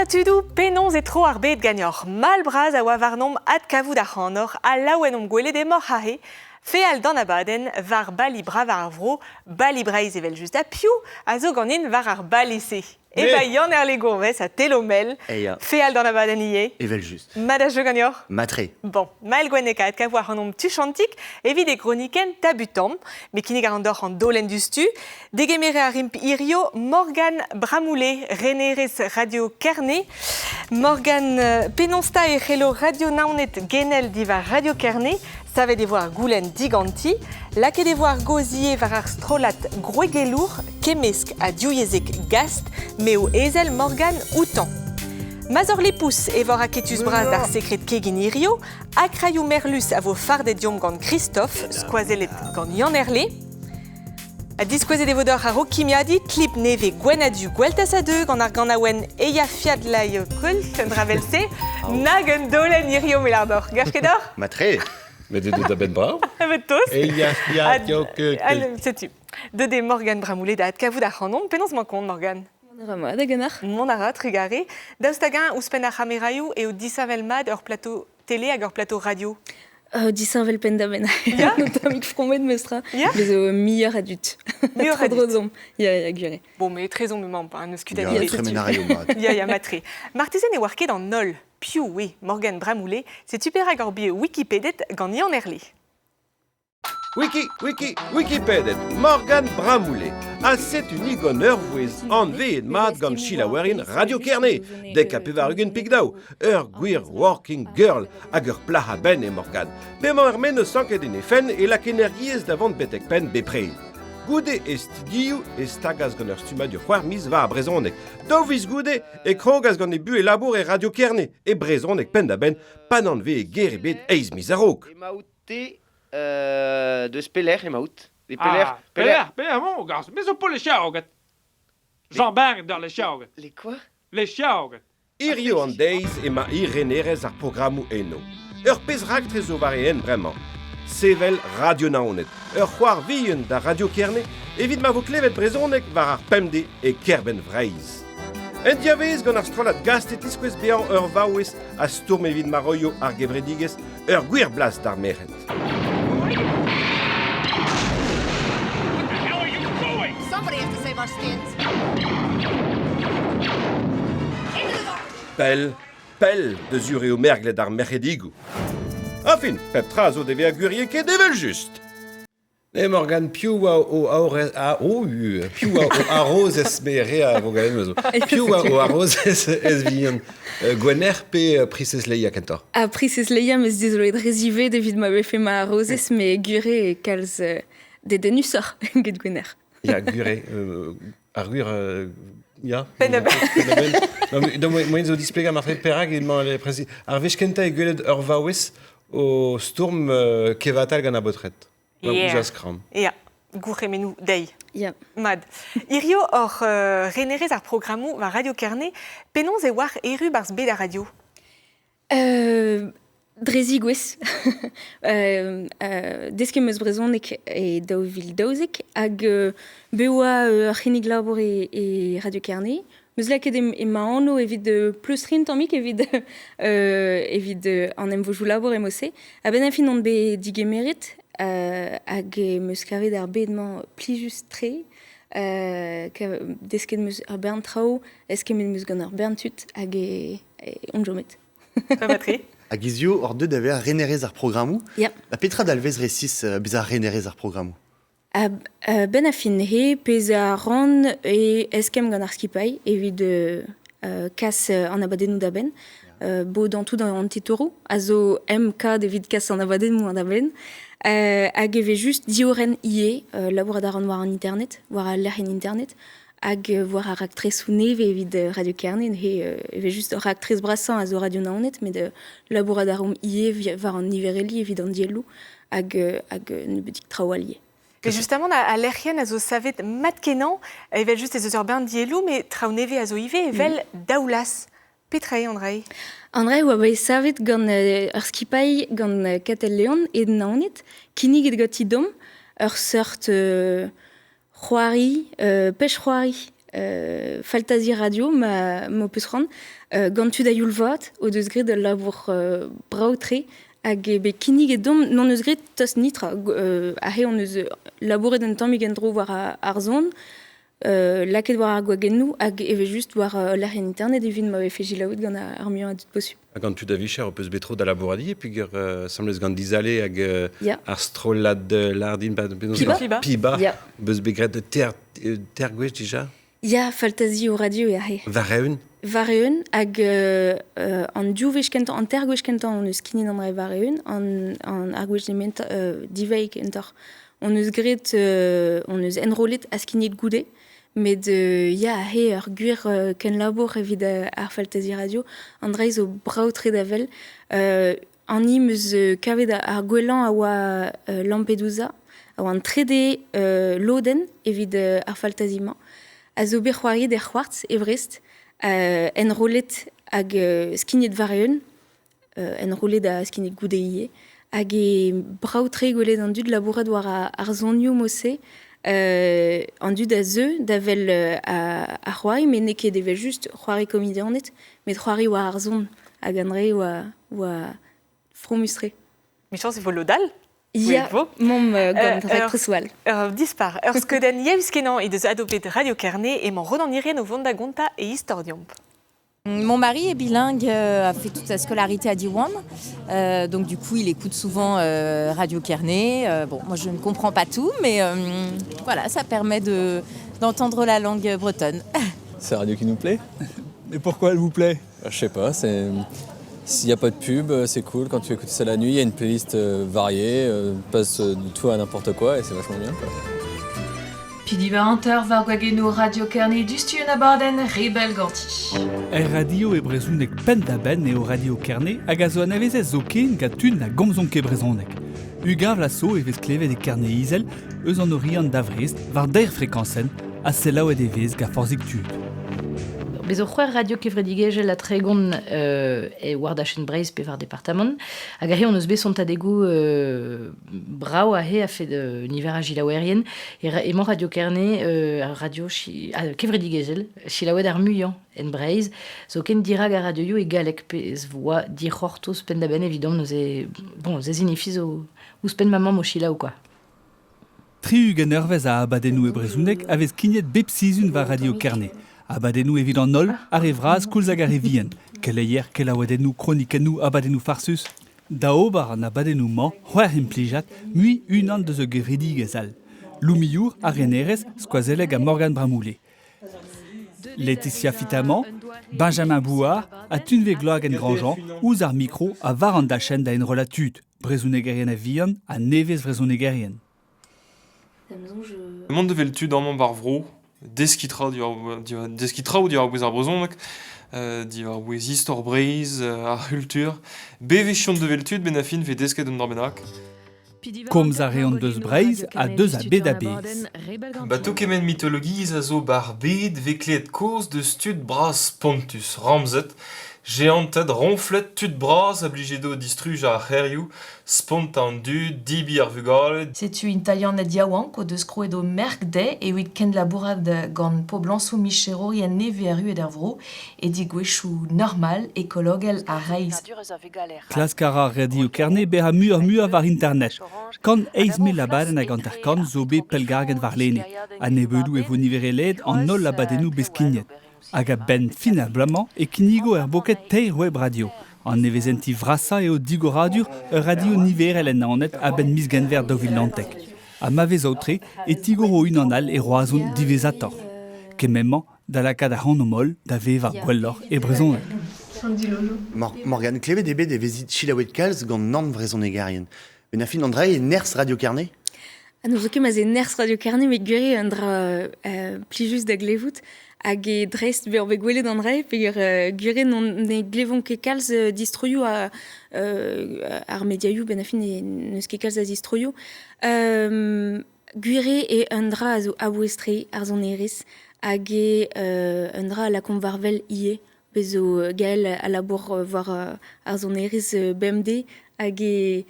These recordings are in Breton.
tudoù, penaos e tro ar bed ganeoc'h? Mall bras a oa warnomp adkavout ac'hanoc'h ha laouen omp gwelet emaoc'h aze, feal d'an abadenn, war bali bravañ ar vro, Bali Breizh evel-just. Ha piv a zo ganin war ar bali-se? Eba Yann-Herle Gourves ha Telo Mel, feal d'an abadenn ivez. Evel-just. Mat a jeu ganeoc'h? Matre. Bon, Mael Gwenneg a adkavo ac'hanomp tuchantik evit e gronikenn Tabutamp. Me kinnig a ran deoc'h an daolenn diouzhtu. Degemeret a rimp hirio Morgane Bramoullé, renerez Radio Kerne. Morgane, penaos 'ta e c'hello Radio Naoned genel diwar Radio Kerne? Savet e vo ar goulenn diganti. Lakaet e vo ar gaoz ivez war ar strollad gwregelour, kemmesk ha divyezhek Gast, m'eo ezel Morgane outañ. Mazor Lepous e vor aketus-bras d'ar sekred kegin hirio, ha kraioù Merlus a vo fardet deomp gant Christophe, skoazellet gant Yann Herle. Ha diskouezet e vo deoc'h a-raok kimiadiñ klip nevez Gwenn-ha-du Gweltaz a deu gant ar ganaouenn Eyjafjallajökull, un dra vel-se. Nag un daolenn hirio, me lâr deoc'h. Gav ket deoc'h? Matre. Met deut da benn brav. Evet tost. Eyjafjallajökull. Setu. Deut eo Morgane Bramoullé da adkavout ac'hanomp. Penaos 'mañ kont, Morgane? Mont a ra mat hag ganeoc'h? Mont a ra, trugarez. Daoust hag-eñ, ouzhpenn ar c'hameraioù, eo disheñvel-mat ur plateau télé hag ur plateau radio? Disheñvel penn-da-benn. Ya? Un tammig fromet meus tra. Ya? Bez zo muioc'h a dud. Muioc'h a Tro-dro dud. deomp. Ya, ya, gwir eo. Bon, mais etrezomp emaomp, hein, n'eus ket a Ya, dibet. tremen a raio mat. Ya, ya, matre. Marteze ne oar ket an holl piv eo Morgane Bramoullé, setu perak hor bie Wikipedet gant Yann Herle. Wiki, wiki, Wikipedet, Morgane Bramoullé. Ha setu ni gant ur vouezh anveet mat gant selaouerien Radio Kerne, dek ha 80 pik daou, ur gwir working girl hag ur plac'h a-benn eo Morgane. P'emañ er mennozh sanket en he fenn e lak energiezh da vont betek penn bepred. Goude e studioù e stagas gant ur stummadur c'hwec'h miz war ar brezhoneg. Daou viz goude e krogas gant e buhez labour e Radio Kerne, e brezhoneg penn-da-benn, pa n'anvee ger ebet eizh miz a-raok. Emaout-te deus pelec'h emaout? E pelec'h, Ah, pelec'h, pelec'h emañ, gars? Me zo pas les Chiaoget. Jean-Bert dans les Chiaoget. Les quoi? Les Chiaoget. Hiziv an deiz emañ renerezh ar programmoù eno. Ur pezh raktres zo war e hent bremañ. Sevel Radio Naoned, ur c'hoar vihan da Radio Kerne evit ma vo klevet brezhoneg war ar pemdez e kêr-benn Vreizh. En diavaez gant ar strollad Gast e tiskouez bezañ ur vaouez a stourm evit ma roio ar gevredigezh ur gwir blas d'ar merc'hed. Pell, pell deus ur eo merglet ar merc'hedigoù. Añfin, pep tra zo da vezañ gwiriekaet evel-just. E Morgan, piv oa o aorez, a, o, piv oa o arozez, me re a vogalenn zo. Piv oa o arozez ez vihan Gwener pe Princess Leia kentoc'h? Ha Princess Leia 'm eus dizoloet re ziwezhat evit ma vefe ma arozez, met gwir eo kalz dedennusoc'h get Gwener. Ya, gwir eo. Ar gwir, ya. Penn-da-benn. Non, moaien zo displegañ marteze perak emañ ar wech kentañ eo gwelet ur vaouez o stourm kevatal gant ar baotred. Yeah. Ouzh ar skramm. Ya, gourc'hemennoù dezhi. Yeah. Mat. Hirio oc'h renerez ar programmoù war Radio Kerne, penaos e oar erru barzh bed ar radio? Dre zigouez. Desket 'm eus brezhoneg e 2012 hag bet oa ur c'hinnig labour e Radio Kerne. 'M eus lakaet e ma anv evit pleustriñ un tammig evit evit an emvodoù labour e mod-se. A-benn ar fin on bet digemeret hag em eus kavet ar bed-mañ plijus-tre. Desket 'm eus ur bern traoù, eskemmet 'm eus gant ur bern tud hag e on chomet. Matre. Hag hiziv oc'h deuet da vezañ renerez ar programmoù. Ya. Ha petra dalvez resis bezañ renerez ar programmoù? A-benn ar fin he pezh a ran e eskemm gant ar skipailh evit kas an abadennoù da benn. Bodañ tout an titouroù a zo MK evit kas an abadennoù da benn. Hag e vez just diorren ivez, labourat a ran war an internet, war al lec'hienn internet, hag war ar raktresoù nevez evit Radio Kerne. Neuze e vez just ur raktres brasañ a zo Radio Naoned, met labourat a reomp ivez war an nivereliñ evit an dielloù. Hag, hag nebeudig traoù all ivez. Mais justement, al lec'hienn a zo savet mat-kenañ, evel-just ez eus ur bern dielloù, met traoù nevez a zo ivez, evel Daoulas. Petra eo an dra-se? An dra oa bet savet gant ur skipailh gant Katell Leon e Naoned, kinniget ganti domp ur seurt c'hoari, pech-c'hoari. Faltazi radio ma m'ho peus c'hoant, gant tud a-youl vat o deus graet ul labour brav-tre hag eo bet kinniget deomp n'hon eus graet tost netra. Aze hon eus labouret un tammig en-dro war ar son, lakaet war ar gwagennoù hag evel-just war lec'hienn internet evit ma vefe selaouet gant ar muiañ a dud posupl. Ha gant tud a vicher ho peus bet tro da labourat ivez peogwir asambles gant Dizale hag ar strollad Lardin Piba. Piba. Beus bet graet ter gwech dija? Ya, faltazi o radio eo aze. War-eeun? War-eeun hag an div wech kentañ, an teir gwech kentañ hon eus kinnig an dra war-eeun, an ar gwech nementañ diveik kentoc'h. Hon eus graet, hon eus enrollet ha skignet goude, met ya, he ur gwir kenlabour evit ar faltazi radio. An dra zo brav-tre da wel. An hini 'm eus kavet ar gwellañ a oa Lampedusa, a oa an trede lodenn evit ar faltazi-mañ, a zo bet c'hoariet er C'hwartz e Brest, enrollet hag skignet war-eeun, enrollet ha skignet goude ivez. Hag eo brav-tre gwelet an dud labourat war ar sonioù mod-se. An dud a zeu da wel ar c'hoari, met n'eo ket evel-just c'hoari komedianed, met c'hoari war ar son. Hag an dra oa fromus-tre. Michañs e vo lod all. Ya, mamm gant raktres all. Ur dispar, ur skeudenn yeus-kenañ he deus adopet Radio Kerne emañ Ronan Irene o vont da gontañ e istor deomp. Mon mari est bilingue, a fait toute sa scolarité à Diwan. Donc du coup, il écoute souvent Radio Kerne. Bon, moi je ne comprends pas tout, mais voilà, ça permet de, d'entendre la langue bretonne. C'est la radio qui nous plaît. Et pourquoi elle vous plaît? Je sais pas, c'est s'il n'y a pas de pub, c'est cool. Quand tu écoutes ça la nuit, il y a une playlist variée, passe de tout à n'importe quoi et c'est vachement bien, quoi. Pidiva hanter war gwagennoù Radio Kerne diouzhtu un abadenn rebell ganti. Er radio e brezhoneg penn-da-benn eo Radio Kerne hag a zo anavezet zoken gant tud na gomzont ket brezhoneg. Ugañ vloaz zo e vez klevet e Kerne-Izel eus an Oriant da Vrest war deir frekañsenn ha selaouet e vez gant forzhik tud. Bez zo c'hwec'h radio kevredigezhel ha 30 e war dachenn Breizh pe war departamant. Hag aze hon eus bet sontadegoù brav aze a-fet niver a selaouerien. Emañ Radio Kerne, ar radio kevredigezhel, selaouet ar muiañ en Breizh, zoken dirak ar radioioù e galleg pezh voa dic'hortoz penn-da-benn evidomp neuze. Bon, se zinifi zo ouzhpenn ma mamm o selaou quoi. 60 eurvezh a abadennoù e brezhoneg a vez kignet bep sizhun war Radio Kerne. Abadennoù evit an holl, ar re vras koulz hag ar re vihan. Keleier, kelaouadennoù, kronikennoù, abadennoù farsus. Da ober an abadennoù-mañ, c'hwec'h implijad, mui unan deus ur gevredigezh all. Lou Millour, ar renerez, skoazelleg ha Morgane Bramoullé. Laetitia Fitamant, Benjamin Bouard ha Tunve Gloagen-Grandjean ouzh ar mikro ha war an dachenn da enrollañ tud, brezhonegerien a-vihan ha nevez vrezhonegerien. Mont evel tud amañ war vro, deskiñ tra diwar deskiñ traoù diwar-bouez ar brezhoneg, diwar-bouez istor Breizh, ar c'hultur. Bewech on evel tud benn ar fin 'vez desket un dra bennak. Komz a reont deus Breizh ha deus a bed a-bezh. Ba tout kement mitologiezh a zo 'bar bed 'vez klevet kaoz deus tud bras spontus, ramzed, Jeanted, roñfled, tud bras a blije dezho distrujañ ar c'hêrioù, spontañ an dud, debriñ ar vugale. Setu Italianed yaouank o deus krouet o merk dezhe evit kenlabourat gant poblañsoù micherourien nevez erruet er vro e degouezhioù normal, ekologel ha reizh. Klask a ra Radio Kerne bezañ muioc'h-muiañ war internet. 108 000 abadenn hag 50 zo bet pellgarget warlene. A-nebeudoù e vo niverelaet an holl abadennoù bet skignet. Hag a-benn fin ar bloaz-mañ e kinnigo er boked teir web radio. An nevezenti vrasañ eo digoradur ur radio niverel en Naoned a-benn miz Genver 2019. Ha ma vez aotre e tigoro unan all e Roazhon diwezhatoc'h. Kement-mañ da lakaat ac'hanomp-holl da vevañ gwelloc'h e brezhoneg. Morgane, klevet eo bet e vezit selaouet kalz gant nann-vrezhonegerien. Met a fin an dra eo nerzh Radio Kerne? Ha n'ouzon ket ma 'z eo nerzh Radio Kerne, met gwir eo un dra plijus da glevout. Hag eo dreist bezañ bet gwelet an dra-se peogwir gwir eo ne glevomp ket kalz distroioù ar mediaioù benn ar fin n'eus ket kalz a zistroioù. Gwir eo eo un dra a zo a-bouez-tre ar sonerezh hag eo un dra a lakaomp war-wel ivez. Bez zo Gael a labour war ar sonerezh bemdez hag eo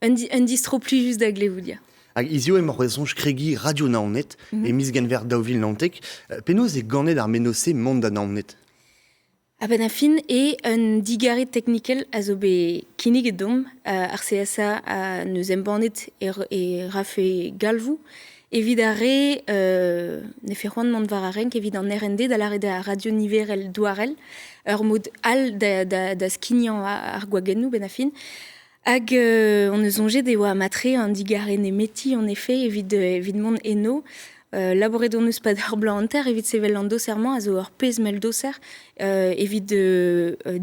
un distro plijus da glevout ya. Hag hizio emaoc'h o soñj kregiñ Radio Naoned e miz Genver 2019. Penaos eo ganet ar mennozh-se mont da Naoned? A-benn ar fin eo un digarez teknikel a zo bet kinniget deomp. Ar CSA a neus embannet e rafe galvoù evit ar re nefe c'hoant mont war ar renk evit an RND, da lâret ar radio niverel douarel, ur mod all da skignañ ar gwagennoù benn ar fin. Hag on eus soñjet e oa matre an digarez nemeti en effet evit mont eno. Labouret hon eus 'pad ur bloaz hanter evit sevel an doser-mañ a zo ur pezh mell doser evit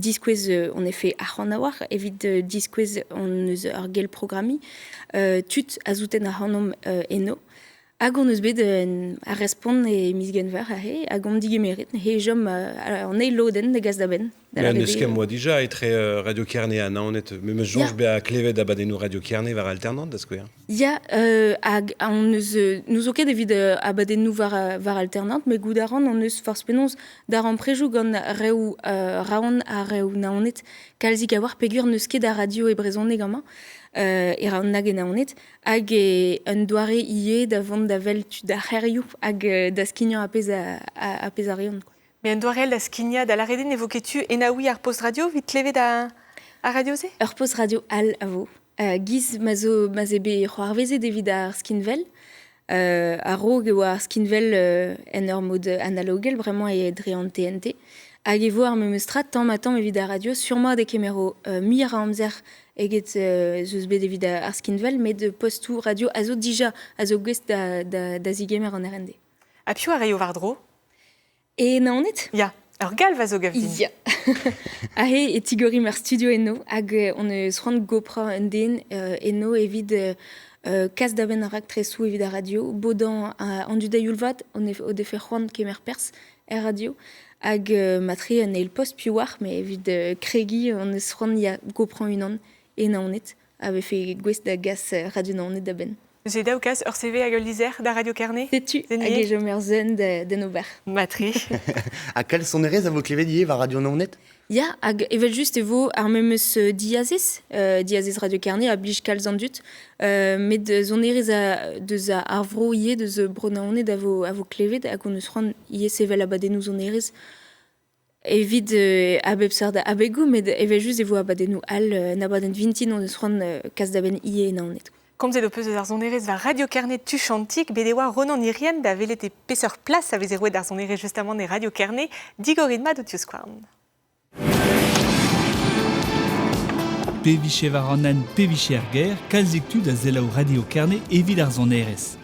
diskouez en effet arc'hant a-walc'h, evit diskouez hon eus ur gell programmiñ, tud a souten ac'hanomp eno. Hag hon eus bet ar respont e miz Genver aze, hag omp digemeret he chom an eil lodenn da gas da benn. Da n'eus ket moa dija etre Radio Kerne ha Naoned. Me 'meus soñj bezañ klevet abadennoù Radio Kerne war alternant da skouer. Ya, hag hon eus n'ouzo ket evit abadennoù war alternant, met goût a ran hon eus forzh penaos daremprejoù gant reoù Raon ha reoù Naoned. Kalzik a-walc'h peogwir n'eus ket a radio e brezhoneg amañ, e Raon nag e Naoned. Hag un doare ivez da vont da wel tud ar c'hêrioù hag da skignañ ar pezh a, pezh a reont. Quoi. Mais un doare da skignañ, da lâret ne vo ket tu enaouiñ ar post radio evit klevet ar radio-se? Ur post radio all a vo. Giz ma zo ma 'z eo bet c'hoarvezet evit ar skinwel. A-raok e oa ar skinwel en ur mod analogel, bremañ eo dre an TNT. Hag e vo ar memes tra tamm-ha-tamm evit ar radio. Sur-mat e kemero muioc'h a amzer eget ez eus bet evit ar skinwel, met postoù radio a zo dija a zo gouest da zigemer an RND. Ha piv a raio war-dro? E Naoned? Ya, ur galv a zo gav din. Ya. Aze e tigorimp ar studio eno hag hon eus c'hoant goprañ un den eno evit kas da benn ar raktresoù evit ar radio, bodañ an dud a-youl vat o defe c'hoant kemer perzh er radio hag matre un eil post piv oar, met evit kregiñ hon eus c'hoant ya goprañ unan e Naoned a vefe gouest da gas Radio Naoned da benn. J'ai daou kas ur CV hag ul lizher da Radio Kerne. Setu hag e chom ur zen d'en ober. Matre. Ha kalz sonerezh a vo klevet ivez war Radio Naoned? Ya, hag evel-just e vo ar memes diazez, diazez Radio Kerne a blij kalz an dud, met sonerezh deus ar vro ivez, deus Bro-Naoned a vo klevet hag hon eus c'hoant ivez sevel abadennoù sonerezh Evit a bep seurt abegoù, met evel-just e vo abadennoù all. Un abadenn vintin hon eus c'hoant kas da benn ivez e Naoned. Komzet ho peus eus ar sonerezh war Radio Kerne Tuchantik. Bet e oa Ronan Irien da welet e peseurt plas a veze roet d'ar sonerezh justamant e Radio Kerne. Digorit mat ho tivskouarn. Pe vije war an hent, pe vije er gêr, kalzik tud a selaou Radio Kerne evit ar sonerezh.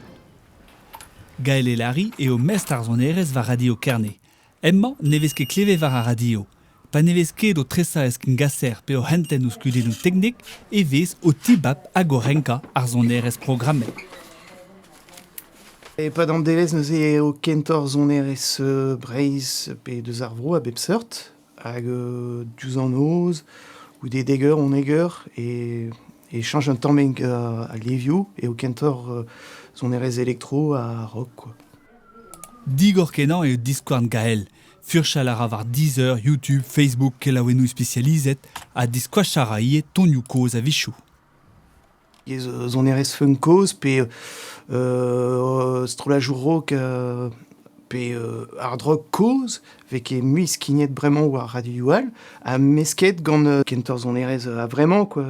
Gael Elari eo mestr ar sonerezh war Radio Kerne. Hemañ ne vez ket klevet war ar radio. Pa ne vez ket o tresañ eskengaser pe o hentenn ouzh kudennoù teknik e vez o tibab hag o renkañ ar sonerezh programmet. E-pad an devezh neuze eo kentoc'h sonerezh Breizh pe deus ar vro a bep seurt hag diouzh an noz goude dek eur on eur e e chañch un tammig al livioù eo kentoc'h sonerezh elektro ha rock quoi. Digor-kenañ eo diskouarn Gael. Furchal a ra war Deezer, YouTube, Facebook, kelaouennoù spesializet ha diskoachañ a ra ivez tonioù kozh a-wechoù. Sonerezh funk kozh pe strollajoù rock pe hard rock kozh vez ket mui skignet bremañ war radioioù all ha mesket gant kentoc'h sonerezh a-vremañ quoi.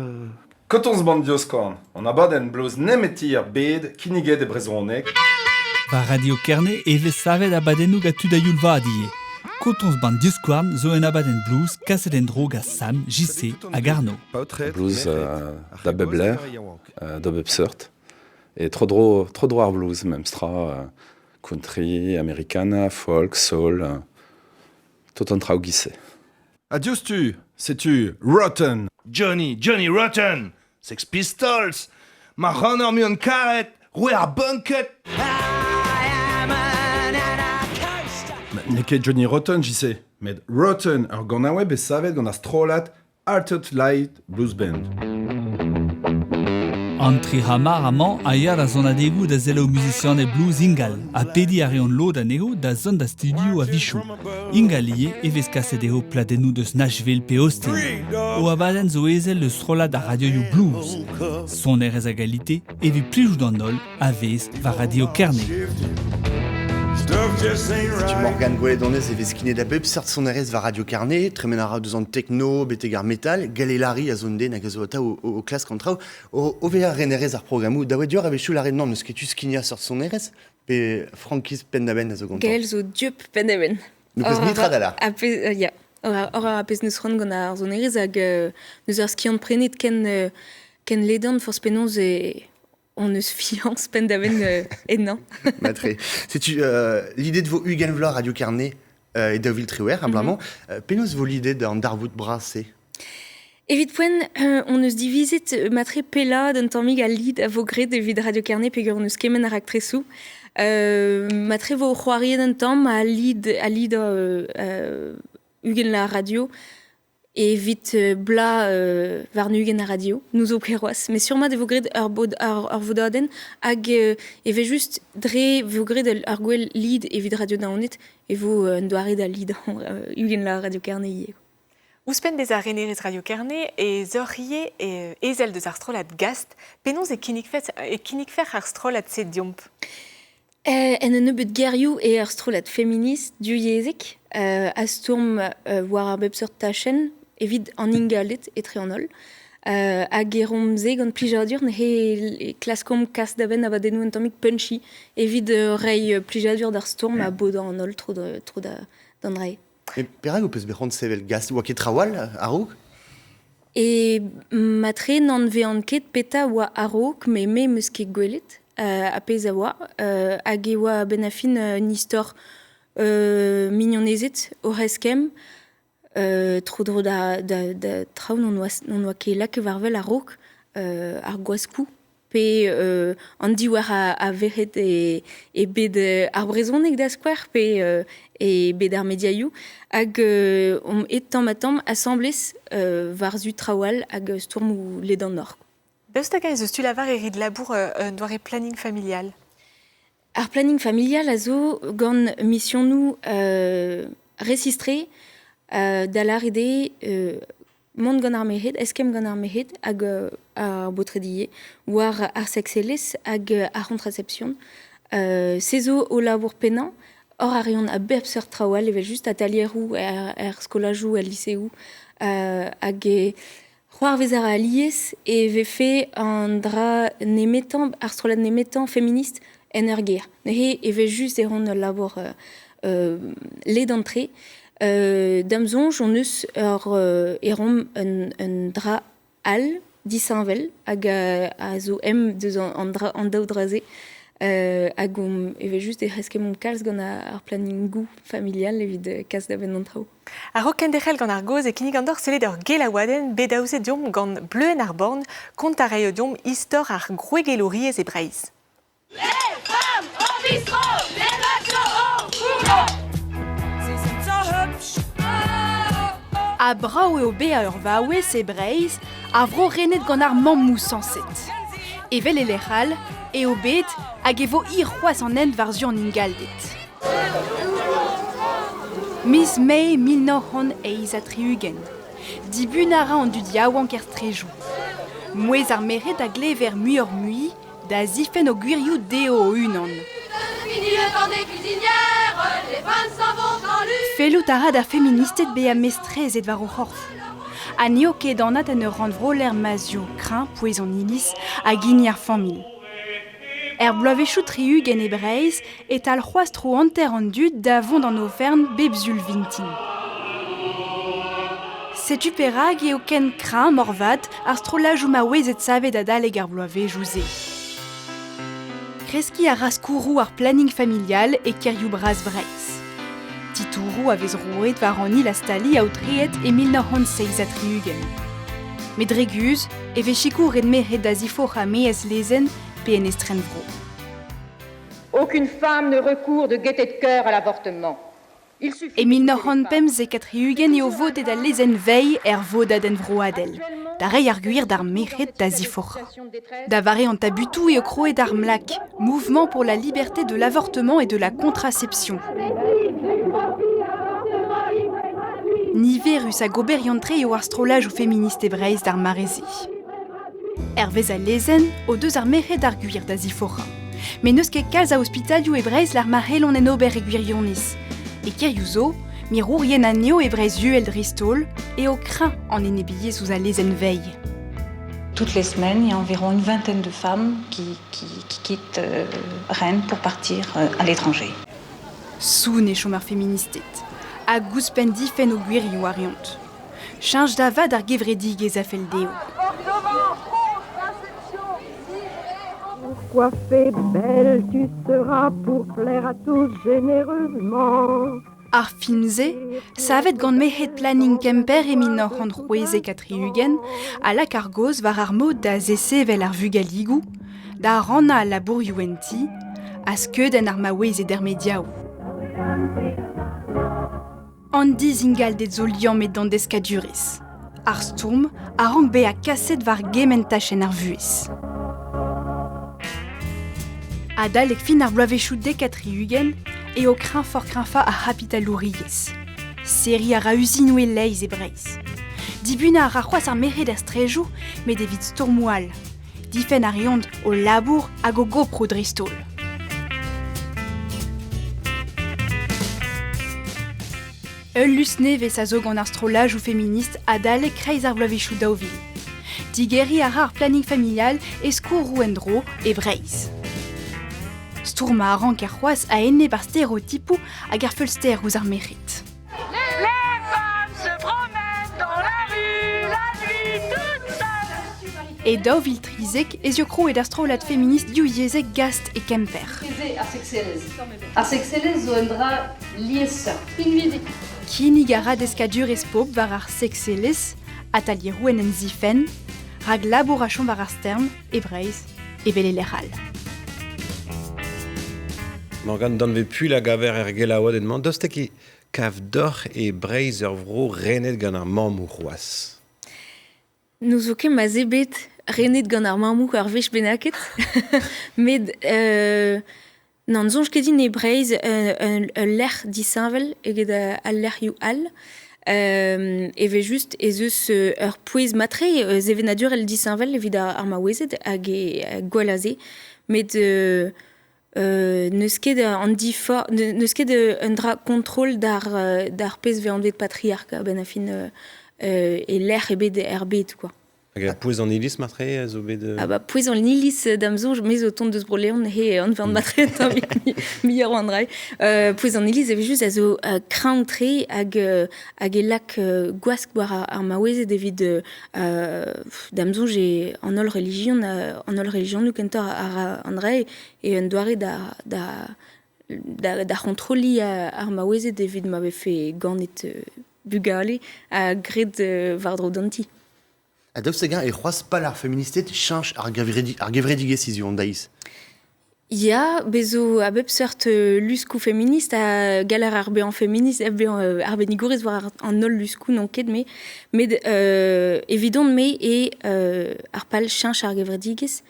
Kotoñs band Dioskorn, an abadenn bloz nemeti er bed kinniget e brezhoneg. War Radio Kerne e vez savet abadennoù gant tud a-youl vat ivez. Kotoñs band Diskouarn zo un abadenn blues kaset en-dro gant Sam, JC hag Arno. Blues da bep lec'h, da bep seurt. E tro-dro, tro-dro ar blues, memestra, country, americana, folk, soul, tout an traoù giz-se. Ha diouzhtu, setu Rotten! Johnny, Johnny Rotten! Sex Pistols! Ma c'honor muian karet, roue ar bunket! N'eo ket Johnny Rotten, JC, met Rotten, ur ganaouenn bet savet gant ar strollad Altered Light Blues Band. An tri c'hamar amañ a ya da sonadegoù da selaou muzisianed blues ingal ha pediñ a reont lod anezho da zont da studioù a-wechoù. Ingalie e vez kaset dezho pladennoù deus Nashville pe Austin. O abadenn zo ezel eus strollad ar radioioù blues. Sonerezh a galite evit plijout d'an holl a vez war Radio Kerne. Setu Morgan gwelet honnezh e vez skinet a bep seurt sonerezh war Radio Kerne, tremen a ra deus an tekno betek ar metal, Galelari a zo un den hag a zo atav o klask an traoù. O vezañ renerez ar programmoù, daouet deoc'h a-wechoù lâret nann, n'eus ket tu skignañ seurt sonerezh pe frankiz penn-da-benn a zo gantañ? Gael zo dieub penn-da-benn. N'ho peus netra da lâr. Ya. Or a pezh neus c'hoant gant ar sonerezh hag neus ar skiant-prenet ken, ken ledan forzh penaos e on eus fiañs penn-da-benn ennañ. Matre. Setu l'idée de vo 20 vloaz Radio Kerne e 2018, abalamour. Penaos vo l'idée d'an darvoud bras-se? Evit poent, on eus divizet matre pellaat un tammig al lid a vo graet evit Radio Kerne peogwir on eus kement a raktresoù. Matre vo c'hoariet un tamm al lid, al lid 20 la radio evit bloaz warn-ugent ar radio. Nous zo ket c'hoazh. Met sur-mat e vo graet ur, bod, ur vodadenn hag e vez just dre vo graet ur gwell lid evit Radio Naoned e vo un doare da lidañ 20 la Radio Kerne ivez. Ouzhpenn bezañ renerez Radio Kerne ez oc'h ivez ezel deus ar strollad Gast. Penaos e kinnigfec'h ar strollad-se deomp? En un nebeud gerioù eo ur strollad feminist divyezhek a stourm war ar bep seurt tachenn evit an ingalded etre an holl. Hag e roomp se gant plijadur neuze e klaskomp kas da benn abadennoù un tammig punchy evit reiñ plijadur d'ar stourm ha bodañ an holl tro d'an dra. Met perak ho peus bet c'hoant sevel Gast? Oa ket trawal a-raok? E matre n'anvean ket petra oa a-raok, met me 'm eus ket gwelet ar pezh a oa. Hag e oa a-benn ar fin un istor mignonezed oc'h eskemm tro-dro da, da, da traoù n'on oa, n'on oa ket lakaet war-wel a-raok, ar gwaskoù pe an diouer a verc'hed e bed ar brezhoneg da skouer pe e bed ar mediaioù hag omp aet tamm-ha-tamm asambles war-zu traoù all hag stourmoù ledanoc'h. Daoust hag-eñ ez eus tu lavar e rit labour un doare planning familial? Ar planning familial a zo gant misionoù resis-tre da lâret eo mont gant ar merc'hed, eskemm gant ar merc'hed hag ar baotred ivez war ar sekselezh hag ar c'hontrasepsion. Se zo o labour pennañ. Or a reont a bep seurt traoù all evel-just, atalieroù er skolajoù, el liseoù hag c'hoarvez a ra alies e vefe an dra nemetañ, ar strollad nemetañ feminist en ur gêr. Neuze e vez just e ran ul labour ledan-tre. Da'm soñj hon eus ur e ran un dra all disheñvel hag a zo em deus an, dra, an daou dra-se. Hag omp evel-just e c'heskemomp kalz gant ar planningoù familial evit kas da benn an traoù. A-raok kenderc'hel gant ar gaoz e kinnigan deoc'h sellet ur gelaouadenn bet aozet deomp gant Bleuenn ar Born, kontañ a raio deomp istor ar gwregelouriezh e Breizh. Les femmes au bistrot, les machos au fourneau. Ha brav eo bezañ ur vaouez e Breizh, ar vro renet gant ar mammoù sañset. Evel e lec'h all eo bet hag e vo hir c'hoazh an hent war-zu an ingalded. Miz Mae 1968. Dibunañ a ra an dud yaouank er straejoù. Mouezh ar merc'hed a glever muioc'h-mui da zifenn o gwirioù dezho o-unan. Fellout a ra d'ar feministed bezañ mestrezed war o c'horf. Ha n'eo ket anat en ur rannvro lec'h ma 'z eo kreñv pouez an iliz hag hini ar familh. Er bloavezhioù 60 e Breizh e talc'h c'hoazh tro hanter an dud da vont d'an oferenn bep Sul vintin. Setu perak eo ken kreñv moarvat ar strollajoù maouezed savet adalek ar bloavezhioù-se. Kreskiñ a ra skourroù ar planning familial e kêrioù bras Breizh. Titouroù a vez roet war an hil a-staliñ aotreet e 1967. Met dre guzh e vez sikouret merc'hed da ziforc'hañ maez lezenn pe en estrenvro. Aucune femme ne recourt de gaieté de cœur à l'avortement. E 1975 eo votet al lezenn veilh er vodadenn vroadel, da reiñ ar gwir d'ar merc'hed da ziforc'hañ. Da vare an tabutoù eo krouet ar MLAC, Mouvement pour la liberté de l'avortement et de la contraception. Niverus hag oberiant-tre eo ar strollajoù feminist e Breizh d'ar mare-se. Hervez al lezenn o deus ar merc'hed ar gwir da ziforc'hañ. Met n'eus ket kalz a ospitalioù e Breizh lec'h ma c'hellont en ober e gwirionez. E kêrioù zo, mirourien anezho e Breizh-Uhel dreist-holl, eo kreñv an enebiezh ouzh al lezenn Veil. Toutes les semaines, il y a environ une vingtaine de femmes qui, qui, qui quittent euh, Rennes pour partir euh, à l'étranger. Soun e chom ar feministed, hag ouzhpenn difenn o gwirioù a reont. Cheñch da vat ar gevredigezh a fell dezho. Coiffée belle, tu seras pour plaire à tous généreusement. Ar film-se, savet gant merc'hed Planning Kemper e 1976, a lak ar gaoz war ar mod da zesevel ar vugaligoù, da rannañ al labourioù en ti, ha skeudenn ar maouezed er mediaoù. An dizingalded zo liammet d'an deskadurezh. Ar stourm a rank bezañ kaset war gement tachenn ar vuhez. Adalek fin ar bloavezhioù 70 eo kreñfoc'h-kreñfañ ar c'hapitalouriezh. Serriñ a ra uzinoù e-leizh e Breizh. Dibunañ a ra c'hoazh ar merc'hed er straejoù met evit stourmoù all. Difenn a reont o labour hag o goproù dreist-holl. Ul lusk nevez a zo gant ar strollajoù feminist adalek kreiz ar bloavezhioù 2000. Digeriñ a ra ar planning familial e skourroù en-dro e Breizh. Stourmañ a ranker c'hoazh a-enep ar stereotipoù hag ar feulster ouzh ar merc'hed. Les femmes se promènent dans la rue, la nuit, toute seule. E 2013 ez eo krouet ar strollad feminist divyezhek Gast e Kemper. Ar sekselezh. Ar sekselezh zo un dra liesseurt. Pinvidik. Kinnig a ra deskadurezh pobl war ar sekselezh, atalieroù en em zifenn, rak labour a chom war ar stern, e Breizh, evel e lec'h all. Morgane Danve-Puil a gaver er gelaouadenn-mañ. Daoust hag e kav deoc'h e Breizh ur vro renet gant ar mammoù c'hoazh? N'ouzo ket ma 'z eo bet renet gant ar mammoù ur wech bennaket met n'en soñj ket din e Breizh ul lec'h disheñvel eget al lec'hioù all. Evel-just ez eus ur pouez matre sevenadurel disheñvel evit ar maouezed hag gwell a se. Met n'eus ket an difor n'eus ket un dra kontrol d'ar d'ar pezh 'vez anvet patriark a-benn ar fin e lec'h ebet er bed quoi. Hag ar pouez an iliz matre a zo bet... Ah bah pouez an iliz da'm soñj, me zo tont deus Bro-Leon he anv an matre tammig muioc'h an dra. Pouez an iliz evel-just a zo kreñv-tre hag hag e lak gwask war ar maouezed evit da'm soñj eo an holl relijion an holl relijionoù kentoc'h a ra an dra eo un doare da da da c'hontrolliñ ar maouezed evit ma vefe ganet bugale ha graet war-dro d'an ti. Ha daoust hag-eñ e c'hoazh pal ar feministed cheñch ar gevredigezh hiziv an deiz? Ya, bez zo a bep seurt luskoù feminist ha galler ar bezañ feminist hep bezañ arbennigourez war an holl luskoù n'on ket me. Met evidon-me eo ar pal cheñch ar gevredigezh.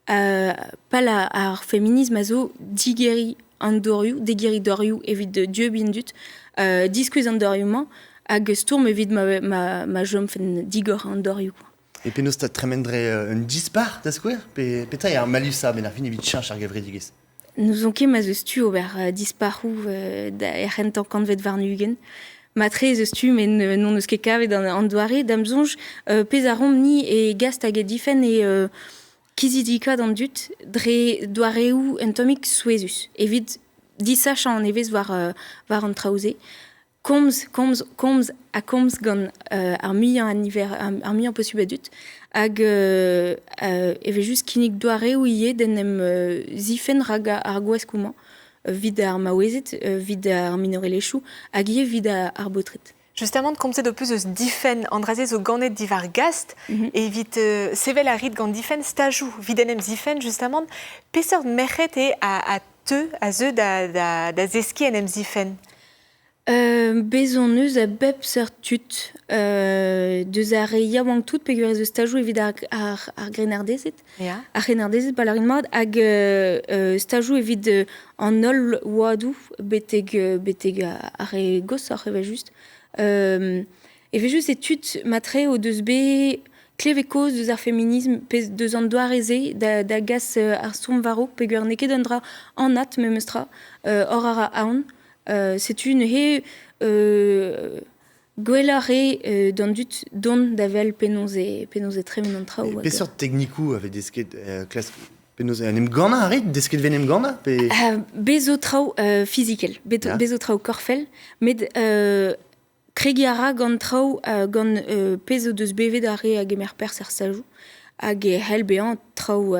Pal ar feminism a zo digeriñ an dorioù, digeriñ dorioù evit dieubiñ an dud, diskouez an dorioù-mañ hag stourm evit ma chomfen digor an dorioù. E penaos 'ta tremen dre un dispac'h, da skouer? Pe petra eo ar malusañ a-benn ar fin evit cheñch ar gevredigezh? N'ouzon ket ma 'z eus tu ober dispac'hoù er c'hentañ kantved warn-ugent. Matre ez eus tu, met n'hon eus ket kavet an doare. Da'm soñj, pezh a roomp-ni e gast hag e difenn eo kizidikaat an dud dre doareoù un tammig souezhus evit disachañ an evezh war, war an traoù-se. Komz, komz, komz ha komz gant ar muiañ a niver, ar muiañ posubl a dud. Hag evel-just kinnig doareoù ivez d'en em zifenn rak ar gwaskoù-mañ evit ar maouezed, evit ar minorelezhioù hag ivez evit ar baotred. Justement, komzet ho peus eus difenn. An dra-se zo ganet diwar gast. Evit sevel a rit gant difenn stajoù evit en em zifenn, justement. Peseurt merc'hed eo a teu, a zeu da zeskiñ en em zifenn? Bez hon eus a bep seurt tud. Deus ar re yaouank-tout peogwir ez eus stajoù evit ar grennardezed. Ar c'hrennardezed pa lârin mat hag stajoù evit an holl oadoù betek betek ar re goshoc'h evel-just. Evel-just e tud matre o deus bet klevet kaoz deus ar feminism pe deus an doare-se da, da gas ar stourm war-raok peogwir n'eo ket un dra anat memes tra hor a ra aon. Setu neuze gwelloc'h eo d'an dud dont da wel penaos e, penaos e tremen an traoù. Peseurt teknikoù a vez desket klask penaos en em gannañ a rit? Desket vez en em gannañ pe... Bez zo traoù fizikel, bez zo traoù korfel, met kregiñ a ra gant traoù gant pezh o deus bevet ar re a gemer perzh er stajoù hag e c'hell bezañ traoù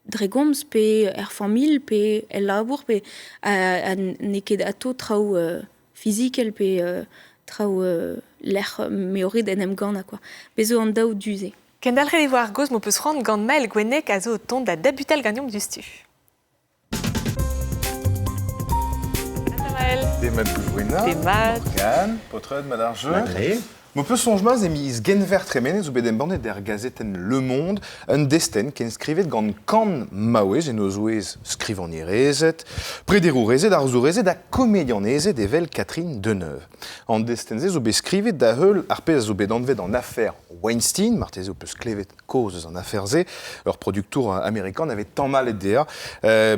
dre gomz pe er familh pe el labour pe ha n'eo ket atao traoù fizikel pe traoù lec'h m'eo ret en em gannañ quoi. Bez zo an daou du-se. Kendalc'het e vo ar gaoz m'ho peus c'hoant gant Mael Gwenneg a zo o tont da dabutal ganeomp diouzhtu. Demat Goulwena, Demat. Morgane, paotred, mat ar jeu. Madre. M'ho peus soñj mat e miz Genver tremenet zo bet embannet er gazetenn Le Monde un destenn kenskrivet gant kant maouez en o zouez skrivagnerezed, prederourezed, arzourezed ha komedianezed evel Catherine Deneuve. An destenn-se zo bet skrivet da heul ar pezh a zo bet anvet an afer Weinstein, marteze ho peus klevet kaoz eus an afer-se, ur produktour amerikan avait tamallet dezhañ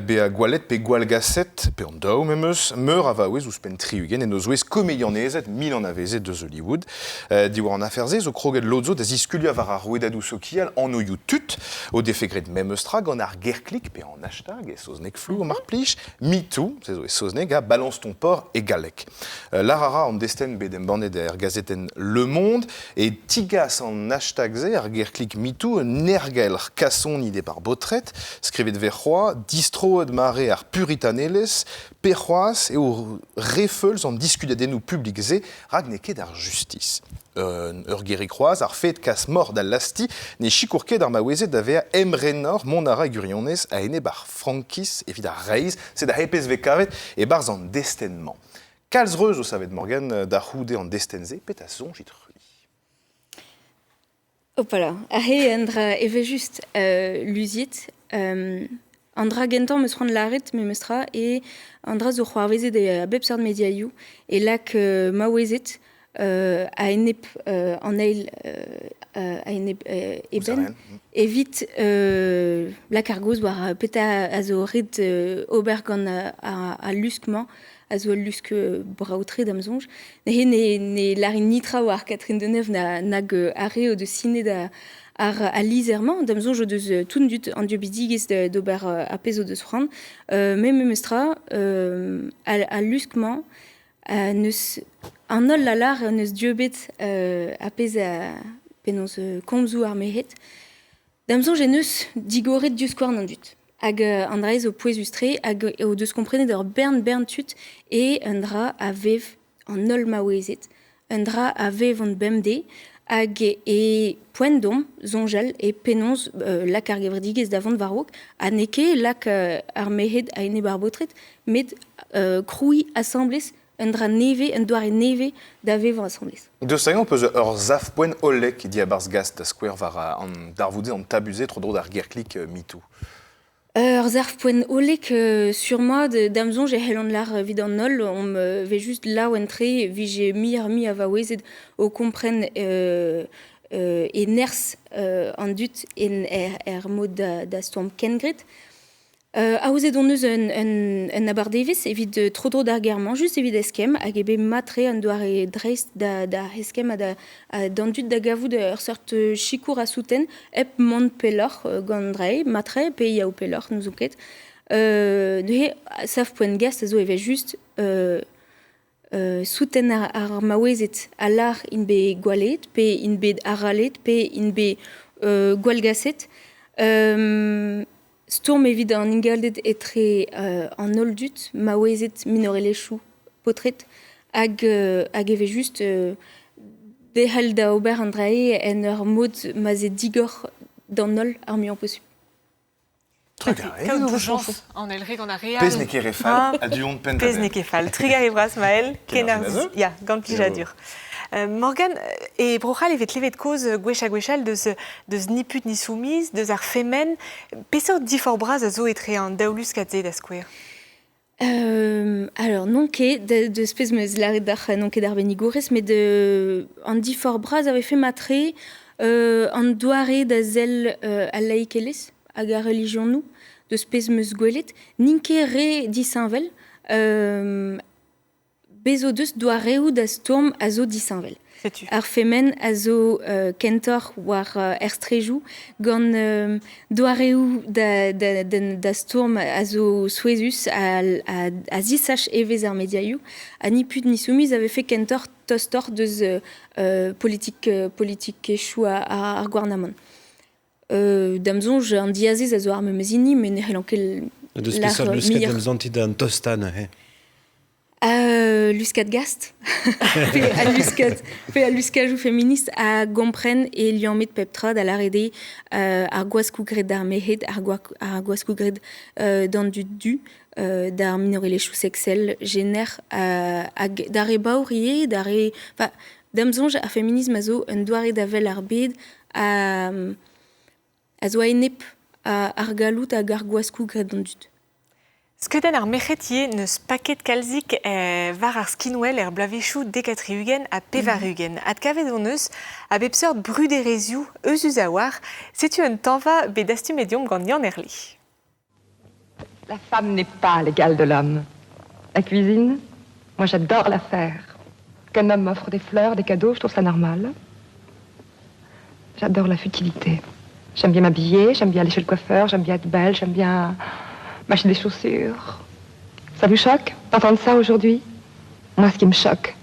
bezañ gwallet pe gwallgaset, pe an daou memes, meur a vaouez ouzhpenn 60 en o zouez komedianezed mil anavezet deus Hollywood. Diwar an afer-se zo kroget lod zo da ziskuliañ war ar rouedadoù sokial anvioù tud o defe graet memes tra gant ar ger-klik pe an hashtag e saozneg flour mar plij, MeToo, se zo e saozneg, ha Balance ton porc e galleg. Lar a ra an destenn bet embannet er gazetenn Le Monde e tigas an hashtag-se ar ger-klik MeToo un ergelc'h kasoni d'e bar baotred, skrivet vez c'hoazh distroet mare ar puritanelezh, pe c'hoazh eo re feuls an diskudadennoù publik-se rak n'eo ket ar justis. Ur gerig c'hoazh, ar fed kas mort d'al lasti ne sikour ket ar maouezed da vezañ emrenoc'h mont a ra e gwirionez a-enep ar frankiz evit ar reizh, sed ar pezh vez kavet e-barzh an destenn-mañ. Kalz reuz zo savet Morgan da c'houde an destenn-se, petra soñjit-c'hwi? Hopala, aze un dra evel-just luziet. An dra gentañ 'm eus c'hoant lâret memestra eo an dra zo c'hoarvezet e a bep seurt mediaioù e lak maouezed a-enep an eil a-enep eben evit lak ar gaoz war petra a zo ret ober gant al lusk-mañ a zo ul lusk brav-tre da'm soñj. Neuze ne, ne lârin netra war Catherine Deneuve na, nag ar re o deus sinet ar, al lizher-mañ. Da'm soñj o deus tout an dud an dieubidigezh d'ober ar pezh o deus c'hoant. Met memestra, al lusk-mañ n'eus an holl a lâr n'eus dieubet ar pezh a penaos komzoù ar merc'hed. Da'm soñj en deus digoret divskouarn an dud. Hag an dra-se zo pouezus-tre hag o deus komprenet ur bern bern tud eo un dra a vev an holl maouezed, un dra a vevont bemdez hag e poent domp soñjal e penaos lak ar gevredigezh da vont war-raok ha n'eo ket lak ar merc'hed a-enep ar baotred met krouiñ asambles un dra nevez, un doare nevez da vevañ asambles. Deus hag-eñ peus ur sav-poent hollek diabarzh gast da skouer war an darvoud-se, an tabut-se tro-dro d'ar ger-klik MeToo? Ur sav-poent hollek sur-mat, da'm soñj e c'hellan lâr evit an holl, omp vez just laouen-tre 'vije muioc'h-mui a vaouezed o kompren e nerzh an dud en er mod da stourm kengred. Aozet hon eus un, un, un abardevezh evit tro-dro d'ar gêr-mañ, just evit eskemm, hag eo bet mat-tre an doare dreist da, da eskemm ha da, d'an dud da gavout ur seurt sikour ha souten hep mont pelloc'h gant drae, mat-tre pe yaou pelloc'h, n'ouzon ket. Neuze, sav-poent gast a zo evel-just souten ar, ar maouezed a lâr int bet gwallet, pe int bet arallet, pe int bet gwallgaset. Stourm evit an ingalded etre an holl dud, maouezed, minorelezhioù, paotred, hag hag evel-just derc'hel da ober an dra-se en ur mod ma'z eo digor d'an holl ar muiañ posupl. Trugarez. Kaout doujañs an eil re gant ar re all. Pezh n'eo ket re fall, a du-hont penn-da-benn. Pezh n'eo ket fall. Trugarez bras, Maël. Kenarzh. Ya, gant plijadur. Morgane, e Bro-C'hall e vez klevet kaoz gwech ha gwech all deus, deus ni put ni soumise, deus ar femen. Peseurt diforc'h bras a zo etre an daou luskad-se, da skouer? Alors n'on ket, deus pezh 'm eus lâret deoc'h n'on ket arbennigourez, met an diforc'h bras a vefe matre an doare da sell al laikelezh hag ar relijionoù deus pezh 'm eus gwelet n'int ket re disheñvel. Bez' o deus doareoù da stourm a zo disheñvel. Setu. Ar femen a zo kentoc'h war er strejoù gant doareoù da stourm a zo souezhus a zisach evezh ar mediaioù ha ni put ni soumis a vefe kentoc'h tostoc'h deus politik politikezhioù ar gouarnamant. Da'm soñj, an diazez a zo ar memes hini, met ne c'hellan ket Deus peseurt lusket em zantit an tostañ neuze? Luskad gast pe al luskad pe al luskajoù feminist a gompren e liammet pep tra da lâret eo ar gwaskoù graet d'ar merc'hed, ar gwaskoù graet d'an dud du, d'ar minorelezhioù seksel, jener hag d'ar re baour ivez, d'ar re... Enfin, da'm soñj, ar feminism a zo un doare da wel ar bed a zo a-enep ar galloud hag ar gwaskoù graet d'an dud. Skeudenn ar merc'hed ivez n'eus paket kalzik war ar skinwel er bloavezhioù 70 ha 80. Adkavet hon eus a bep seurt bruderezhioù euzhus a-walc'h. Setu un tañva bet dastumet deomp gant Yann Herle. La femme n'est pas l'égale de l'homme. La cuisine, moi j'adore la faire. Qu'un homme m'offre des fleurs, des cadeaux, je trouve ça normal. J'adore la futilité. J'aime bien m'habiller, j'aime bien aller chez le coiffeur, j'aime bien être belle, j'aime bien m'acheter des chaussures. Ça vous choque d'entendre ça aujourd'hui Moi, ce qui me choque,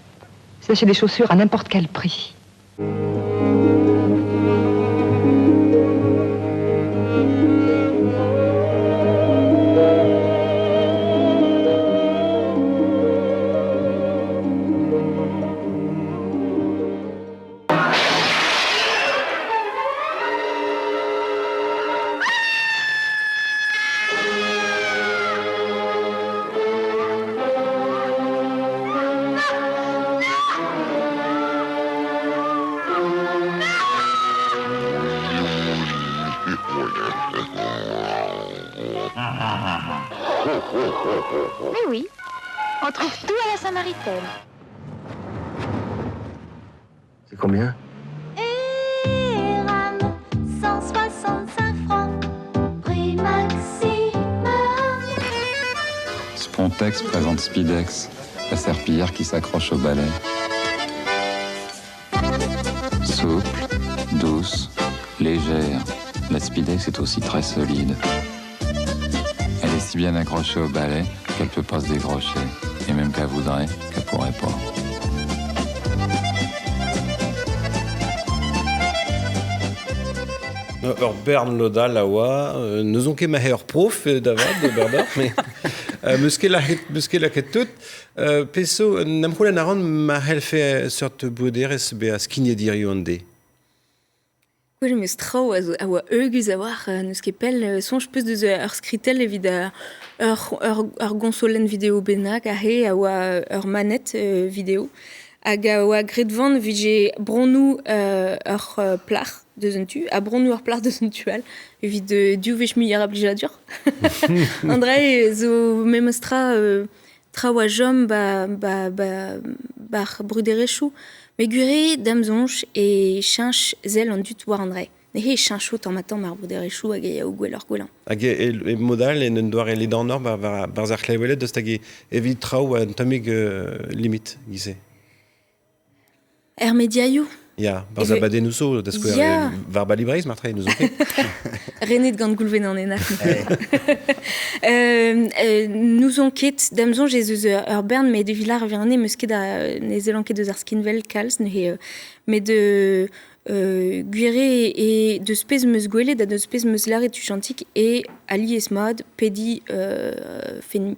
c'est d'acheter des chaussures à n'importe quel prix. Mais oui, on trouve tout à la Samaritaine. C'est combien Et rame, 165 francs, prix maximum. Spontex présente Speedex, la serpillière qui s'accroche au balai. Souple, douce, légère, la Speedex est aussi très solide. Elle est si bien accrochée au balai qu'elle peut pas se décrocher. Et même qu'elle voudrait, qu'elle pourrait pas. Ur bern lodal a oa, n'eus ket ma ur prof da vat, de Bernard, mais meus ket lakaet, meus ket lakaet tout. Peso, n'am c'houlenn a ran ma c'hellfe seurt bruderezh bezañ skignet hiziv an deiz. Gwell em eus traoù a zo a oa heugus a-walc'h n'eus ket pell soñj 'peus deus ur skritell evit ur ur ur goñsolenn video bennak aze a oa ur manette video hag a oa graet van 'vije bronnoù ur plac'h deus un tu ha bronnoù ur plac'h deus un tu all evit div wech muioc'h a blijadur. An dra-se zo memes tra traoù a chom ba ba ba ba'r bruderezhioù met gwir eo da'm soñj e cheñch sell an dud war an dra. Neuze e cheñcho tamm-ha-tamm ar bruderezhioù hag e yaou gwelloc'h-gwellañ. Hag e mod all en un doare ledanoc'h barzh ar c'hleweled daoust hag evit traoù un tammig limit giz-se? Er mediaioù Ya, barzh abadennoù zo, da skouer, Ya. war Bali Breizh marteze, n'ouzon ket. Renet gant Goulven an Henaff. N'ouzon ket, da'm soñj ez eus ur bern, met evit ar wirionez 'm eus ket a, ne sellan ket eus ar skinwel kalz, neuze met gwir eo e deus pezh 'm eus gwelet ha deus pezh 'm eus lâret tuchantik eo alies-mat pediñ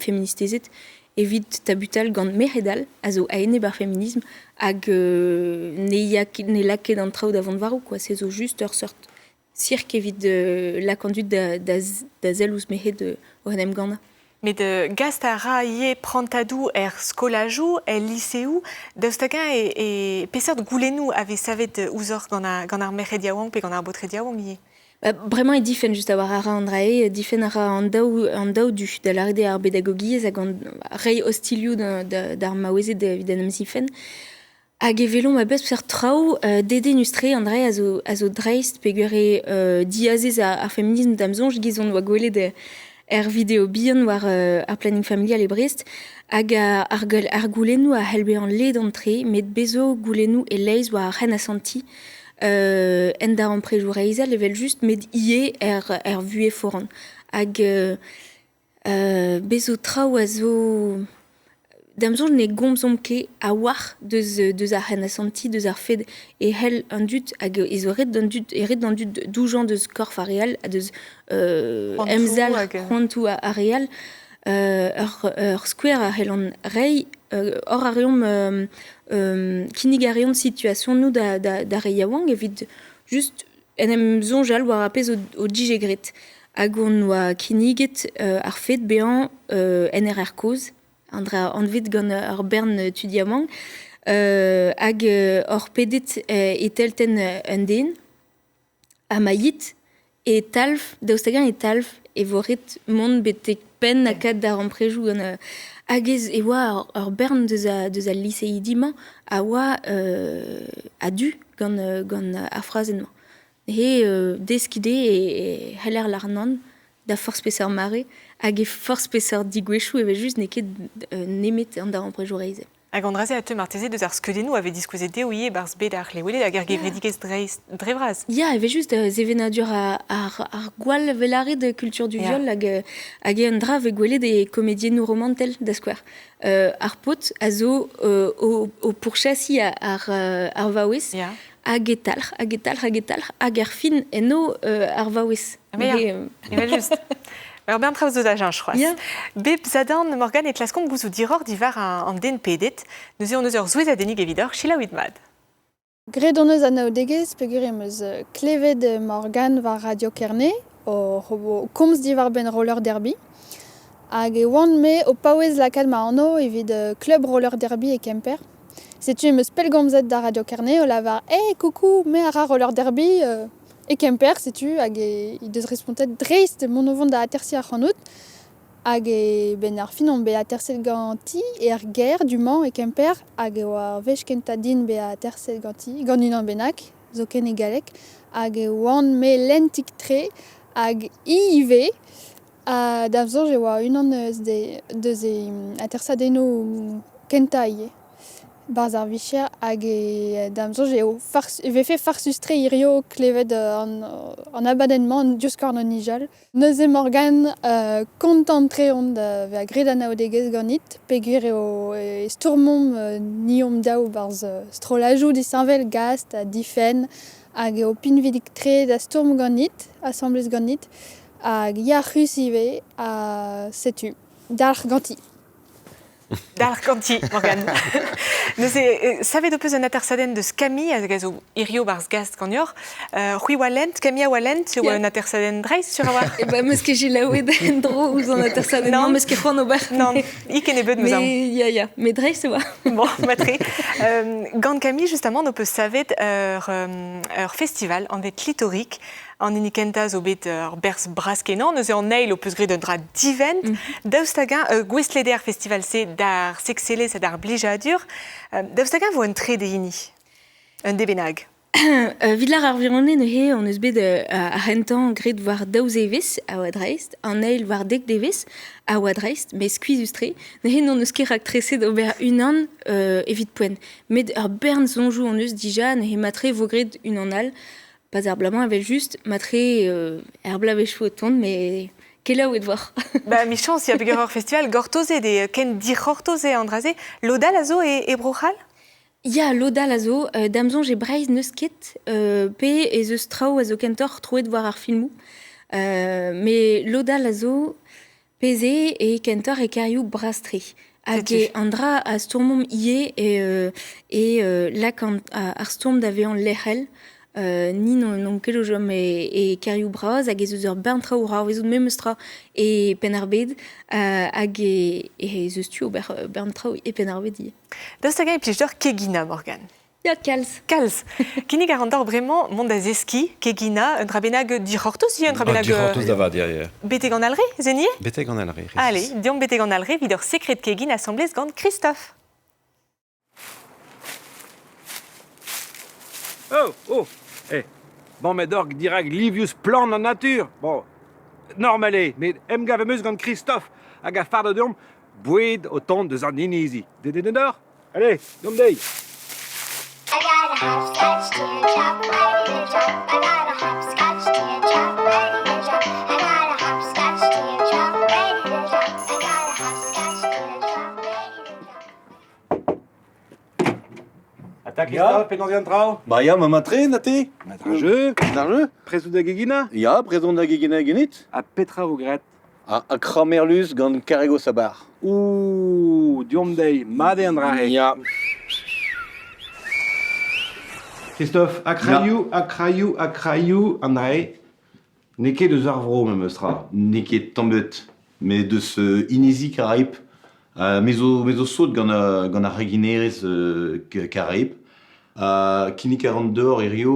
feministezed evit tabutal gant merc'hed all a zo a-enep ar feminism hag ne ya ket ne lak ket an traoù da vont war-raok quoi. Se zo just ur seurt sirk evit lak an dud da, da, da sell ouzh merc'hed oc'h en em gannañ. Met gast a ra ivez prantadoù er skolajoù, el liseoù. Daoust hag-eñ e peseurt goulennoù a vez savet ouzhoc'h gant ar, gant ar merc'hed yaouank pe gant ar baotred yaouank ivez? Bremañ e difenn just a-walc'h a ra an dra-se, difenn a ra an daou, an daou du, da lâret eo ar bedagogiezh hag an reiñ ostilhoù d'ar maouezed evit en em zifenn. Hag e welomp a bep seurt traoù dedennus-tre an dra-se a zo dreist peogwir eo diazez ar feminism da'm soñj giz on oa gwelet er video bihan war ar planning familial e Brest hag ar goulennoù a c'hell bezañ ledan-tre met bez zo goulennoù e-leizh war ar c'henasantiñ en darempredoù reizhel evel-just met ivez er vuhez foran hag bez zo traoù a zo Da'm soñj ne gomzomp ket a-walc'h deus ar c'henasantiñ, deus ar fed e c'hell an dud hag ez eo ret d'an dud eo ret d'an dud doujañ deus korf ar re all ha deus emzalc'h c'hoantoù ar re all. Ur skouer a c'hellan reiñ, hor a reomp kinnig a reomp situasionoù d'ar re yaouank evit just en em soñjal war ar pezh o dije graet. Hag hon oa kinniget ar fed bezañ NRR kozh an dra anvet gant ur bern tud yaouank, hag oc'h pedet e teltenn un den, ha ma yit e talv, daoust hag-eñ e talv e vo ret mont betek penn ha kad darempredoù gant... Hag ez e oa ur bern deus al liseidi-mañ a oa a-du gant ar frazenn-mañ. He deskiñ dezhe e c'heller lâr nann da forzh peseurt mare hag e forzh peseurt degouezhioù evel-just n'eo ket nemet an darempredoù reizhel. Hag an dra-se a teu marteze deus ar skeudennoù a vez diskouezet dezho ivez 'barzh bed ar c'hleweled hag ar gevredigezh dreist dre vras. Ya, evel-just, sevenadur ar gwall velared culture du viol hag hag eo un dra a vez gwelet e komediennoù romantel, da skouer. Ar paotr a zo o pourchasiñ ar vaouez hag e talc'h, hag e talc'h, hag e talc'h, hag er fin eno ar vaouez. Evel-just. Ur bern traoù zo da cheñch c'hoazh. Bep sadorn, Morgane, e klaskomp gouzout diroc'h diwar an den pedet. Neuze hon eus ur souezhadennig evidoc'h, selaouit mat. Graet hon eus anaoudegezh peogwir em eus klevet Morgane war Radio Kerne o komz diwar-benn roller derby. Hag e oan-me o paouez lakaat ma anv evit klub roller derby e Kemper. Setu em eus pellgomzet da Radio Kerne o lavar « Hey, coucou, me a ra roller derby e Kemper, setu hag he deus respontet dreist mont o vont da atersiñ ac'hanout. Hag e benn ar fin on bet aterset ganti er gêr du-mañ e Kemper hag e oa ar wech kentañ din bezañ aterset ganti, gant unan bennak, zoken e galleg. Hag e oan-me lentik-tre hag hi ivez. Ha da'm soñj e oa unan eus deus e atersadennoù kentañ ivez. 'Barzh ar vicher hag e da'm soñj eo fars e vefe farsus-tre hirio klevet an abadenn-mañ diouzh korn an nijal. Neuze Morgane, kontant-tre on da vezañ graet anaoudegezh ganit peogwir eo e stourmomp ni hom-daou 'barzh strollajoù disheñvel Gast ha Difenn hag eo pinvidik-tre da stourm ganit, asambles ganit hag yac'hus ivez ha setu, dalc'h ganti. Dalc'h ganti, Morgane. Neuze, savet ho peus un atersadenn deus Camille, hag a zo hirio barzh gast ganeoc'h. C'hwi oa lent, Camille a oa lent, e oa un atersadenn dreist, sur a-walc'h. Eh ben, meus ket selaouet en-dro ouzh an atersadenn, non, meus ket c'hoant ober. Non, i kennebeut, meus aon. Ya, ya, met dreist e oa. Bon, matre. Gant Camille, justement, ho peus savet ur festival anvet Clitorique, An hini kentañ zo bet ur berzh bras-kenañ. Neuze an eil ho peus graet un dra divent. Daoust hag-eñ gouestlet eo ar festival-se d'ar sekselezh ha d'ar blijadur? Daoust hag-eñ vo un trede hini? Un de bennak? Evit lâr ar wirionez neuze hon eus bet ar c'hentañ graet war daou zevezh a oa dreist, an eil war dek devezh a oa dreist, met skuizhus-tre. Neuze n'hon eus ket raktreset ober unan evit poent. Met ur bern soñjoù hon eus dija, neuze matre vo graet unan all. Pas ar bloaz-mañ evel-just, matre er bloavezhioù o tont, met kelaouet 'voc'h. Ba, michañs, ya peogwir ur festival gortozet eo, ken dic'hortoz eo an dra-se. Lod all a zo e Bro-C'hall? Ya, lod all a zo. Da'm soñj e Breizh n'eus ket, pe ez eus traoù a zo kentoc'h troet war ar filmoù. Met lod all a zo Pezh eo eo kentoc'h e kêrioù bras-tre. Hag eo an dra a stourmomp ivez eo lak ar stourm da vezañ lec'hel. Ni n'omp ket o chom e kêrioù bras hag ez eus ur bern traoù c'hoarvezout memes tra e Penn-ar-Bed hag ez eus tu ober bern traoù e Penn-ar-Bed ivez. Daoust hag-eñ e plij deoc'h keginañ, Morgane? Ya, kalz. Kalz. Kinnig a ran deoc'h bremañ mont da zeskiñ keginañ un dra bennak dic'hortoz ivez, un dra bennak... Dic'hortoz da vat, ya, ya. Betek an Alre, Zenier? Betek an Alre, Allez, deomp betek an Alre evit ur sekred kegin asambles gant Christophe. Oh, oh, eh, bon, met org dirak livioù splann an natur. Bon, normal eo, met emgav em eus gant Christophe hag a fardo deomp boued o tont deus an inizi. Dedennet oc'h? Allez, deomp dezhi. I got a hopscotch teardrop, ready to jump. I got a hopscotch teardrop, ready to jump. I got a hopscotch teardrop, ready to jump. I got a hopscotch teardrop, ready to jump. Ata Christophe, penaos an traoù? Ba ya, ma matre, na te? Mat ar jeu. Ar jeu? Prest out da geginañ? Ya, prest on da geginañ ganit. Ha petra vo graet? Ha kramerlus gant karego sabar. Ouh, deomp dezhi, mat eo an dra-se. Ya. Christophe, akraioù, akraioù, akraioù, an dra-se, n'eo ket eus ar vro memes tra. N'eo ket tamm ebet, met deus Inizi Karaib. Me zo, me zo sot gant, gant ar reginerezh Karaib. Ha kinnig a ran deoc'h hirio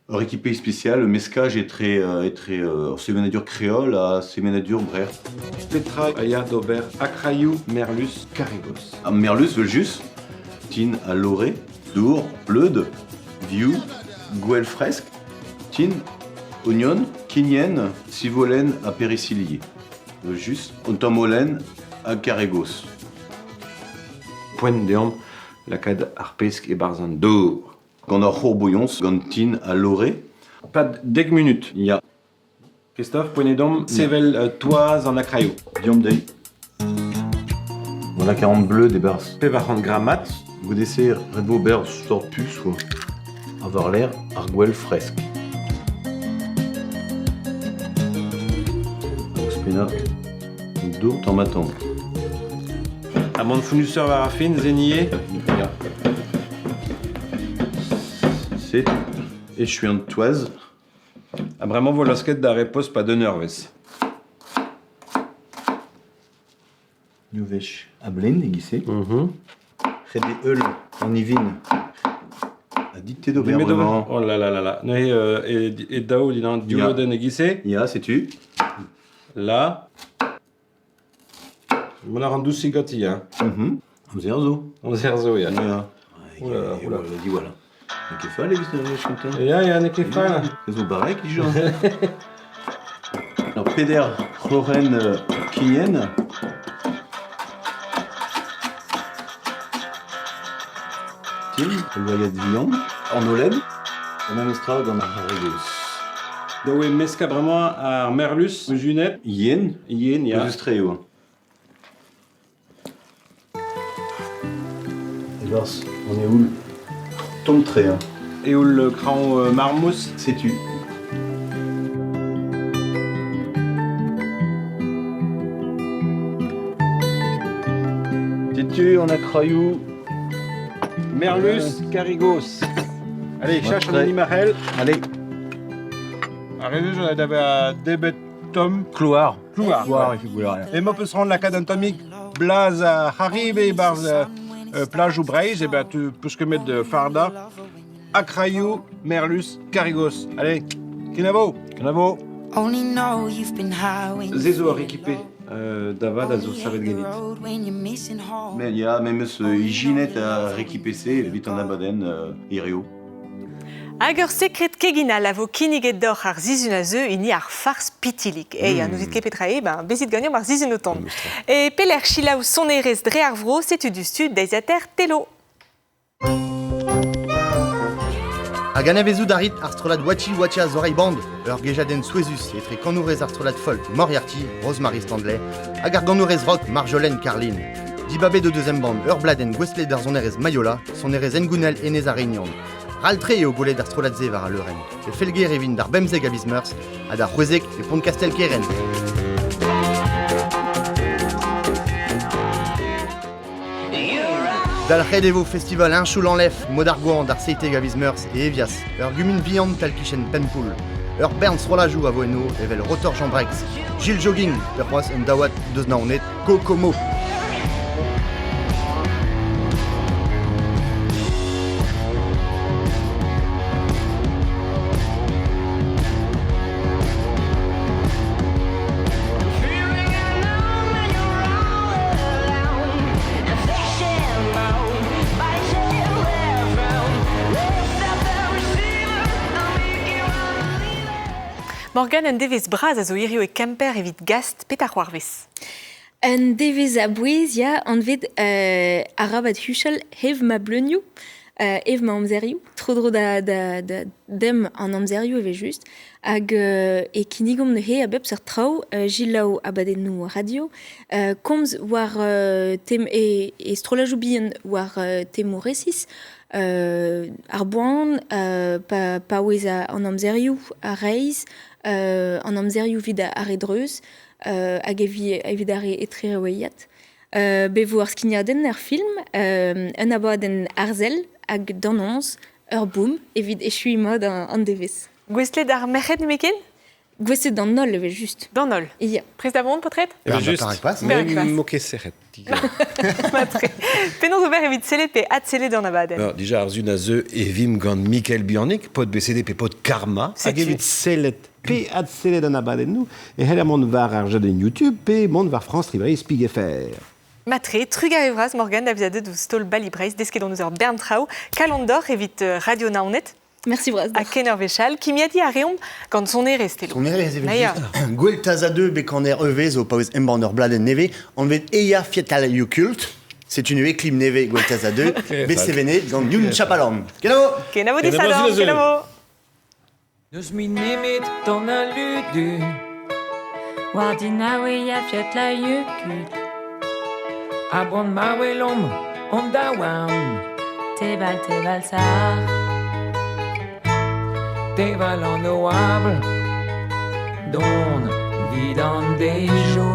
Ur rekipe ispisial, meskaj etre, etre ur sevenadur kreol ha sevenadur brec'h. Petra a ya d'ober akraioù merlus karregos? Ar merlus evel-just, tin ha lore, dour, bleud, vioù, gwell fresk, tin, ognon, kignen, sivolenn ha perisilh. Evel-just, un tamm holen ha karregos. Poent deomp lakaat ar pesk e-barzh an dour. Gant ur c'hourbouilhoñs, gant tin ha lore. Pad dek munut. Ya. Christophe, poent eo deomp sevel toaz an akraioù. Deomp dezhi. On a 40 bleud e-barzh. 400 grammat. Goude-se, ret vo ober sort pus, quoi. Ha war-lerc'h, ar gwell fresk. Ouzhpennañ dour tamm-ha-tamm. Amand fournisseur war ar fin, Zenier. Ya. C'est echu an toaz. Ha bremañ vo laosket da repoz 'pad un eurvezh. Div wech a-blin e-giz-se. Ret eo heul an ivin. Ha dit-te d'ober bremañ. Oh là là là là. Neuze e, e daou din div lodenn e-giz-se. Ya, setu. Là. Mont a ran dousik ganti, hein. Amzer zo. Amzer zo, ya. Ya. Oula, oula. Diwall. N'eo ket fall evit ar wech kentañ. Ya, ya, n'eo ket fall. Ez zo barrek, dija. Ur peder c'hlorenn kignenn. Tin, ul loaiad vihan, an holen, ha memes tra gant ar c'harregos. Dav eo meskañ bremañ ar merlus muzunet. Yen. Yen, ya. Pouezus-tre eo. E-barzh an eoul tomm-tre. Hein. Eoul kraoñ marmouz. Setu. Setu an akraioù. Merlus Carigos. Allez, cherche un animal. Allez. Arrivé, j'en avais debet Tom. Clouard. Clouard. Clouard, Clouard. Et moi, peut se rendre la cade atomique Blaze à Harib et barz plage ou Breizh, et ben tu peux se mettre de Farda, Akrayou, Merlus, Carigos. Allez, Kenavo. Kenavo. Se zo ur rekipe da vat a zo savet ganit. Mais ya, memes ijinet a rekipe-se evit an abadenn hirio. Hag ur sekred keginal a vo kinniget deoc'h ar sizhun a zeu hini ar fars pitilik. Ei, mm. n'ouzit ket petra eo, ben, bezit ganeomp ar sizhun o tont. E pelec'h selaou sonerezh dre ar vro, setu diouzhtu deiziataer Telo. Hag anavezout a rit ar strollad Wachi Wacha Zorai Band, ur gejadenn souezhus etre kanourez ar strollad folk Moriarty, Rosemary Standley, hag ar ganourez rock Marjolaine Carlin. Dibabet o deus embann ur bladenn gouestlet d'ar sonerezh Maiola, sonerezh hengounel Enez ar Réunion. Ral-tre eo gwelet ar strollad-se war al leurenn. E Felger e vint d'ar bemzek a viz Meurzh ha d'ar c'hwezek e Pont-Kastell-Keren. Dalc'het e vo festival Heñchoù-Lanlef, mod ar goañv d'ar seitek a viz Meurzh e Evias, ur gumun vihan tal-kichen Pempoull. Ur bern strollajoù a vo eno evel Rotor Jean Brex, Gilles Jogging, pe c'hoazh un daouad deus Naoned, Kokomo. Morgane, un devezh bras a zo hirio e Kemper evit gast petra c'hoarvez? Un devezh a-bouez, ya, anvet arabat huchal hev ma bleunioù, ev ma amzerioù, tro-dro da, da, da dem an amzerioù evel-just, hag e kinnigomp neuze a bep seurt traoù, selaou abadennoù radio, komz war tem e, e strollajoù bihan war temoù resis, ar boan, pa paouez an amzerioù a reizh, an amzerioù evit ar re dreuz, hag evit ar re etreroueiat. Bet vo ar skignadenn er film, un abadenn arzel hag d'an ur boom evit echuiñ mat an devezh. Gouestlet ar merc'hed nemetken? Gouestlet d'an holl evel-just. D'an holl? Ya. Prest da vont, paotred? Evel-just. Me mo ket sec'hed. Matre. Penaos ober evit sellet pe adsellet an abadenn? Alors, dija ar sun a zeu e vimp gant Mikael Buannic, paotr BCD pe paotr Karma, hag evit sellet pe adsellet an abadennoù e c'heller mont war ar jadenn YouTube pe mont war France Tri Breizh Pig FR. Matre, trugarez vras Morgane da vezañ deuet ouzh taol Bali Breizh, desket hon eus ur bern traoù. Kalon deoc'h evit Radio Naoned. Merci bras. Ha ken ur wech all, kimiadiñ a reomp gant sonerezh, Telo. Sonerezh evel-just. Gwell Taza 2 bet kaner EV zo paouez embann ur bladenn nevez anvet Eya Fietal Yukult. Setu nevez klip nevez Gwell Taza 2, bet sevenet gant Youn Chapalan. Kenavo! Kenavo disadorn, kenavo! N'eus mui nemet tan al ludu. War dinaouiñ a fiat la yukut. A-boan ma welomp hon daouarn. Teval, teval sar. Teval an oabl. Don 'vit an dejo.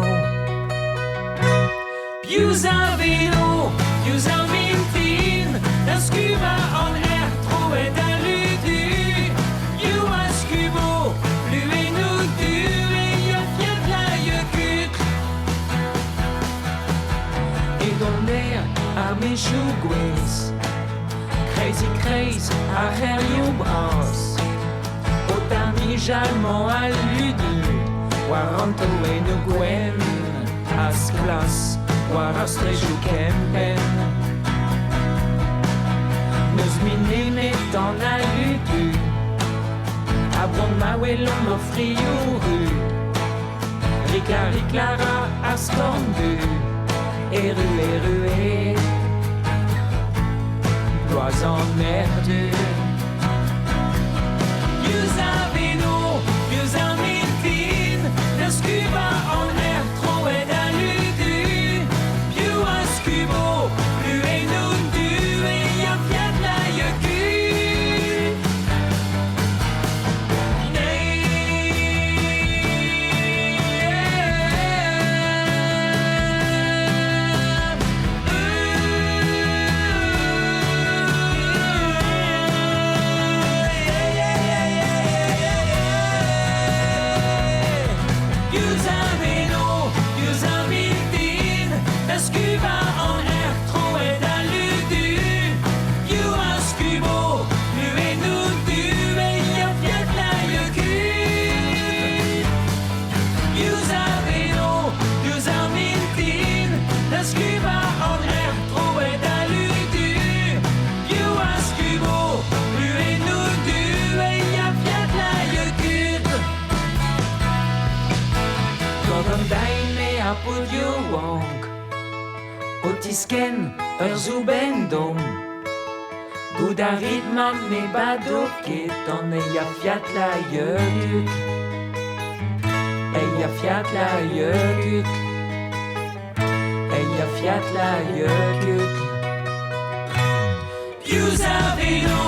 Diouzh ar velo, diouzh ar mintin, da skubañ an aer troet da ludu. You a skubo, pluennoù du e Eyjafjallajökull. Edon er ar mechoù gouez, kreizik-kreiz ar c'hêrioù bras. O tarnijal 'mañ al ludu war an toennoù gwenn a sklas war ar straejoù kempenn. N'eus mui nemet an aludu a-boan ma welomp o frioù ru. Rikla-rikla 'ra ar skorn du, erru erru eo bloaz an erdu. Diouzh ar veno, diouzh ar mintin, da skubañ an aer troet a ludu. Piv a skubo pluennoù du Eyjafjallajökull? Diouzh ar veno, diouzh ar mintin, da skubañ an aer troet a ludu. Piv a skubo pluennoù du Eyjafjallajökull? Diouzh ar veno, diouzh ar mintin, da skubañ an aer troet a ludu. Piv a skubo pluennoù du Eyjafjallajökull? Gant an daime ha paotr yaouank o tiskenn ur soubenn domm. Goût a rit ma ne bado ket an Eyjafjallajökull. Eyjafjallajökull. Eyjafjallajökull. Diouzh ar velo,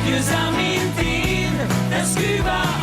diouzh ar mintin, da skubañ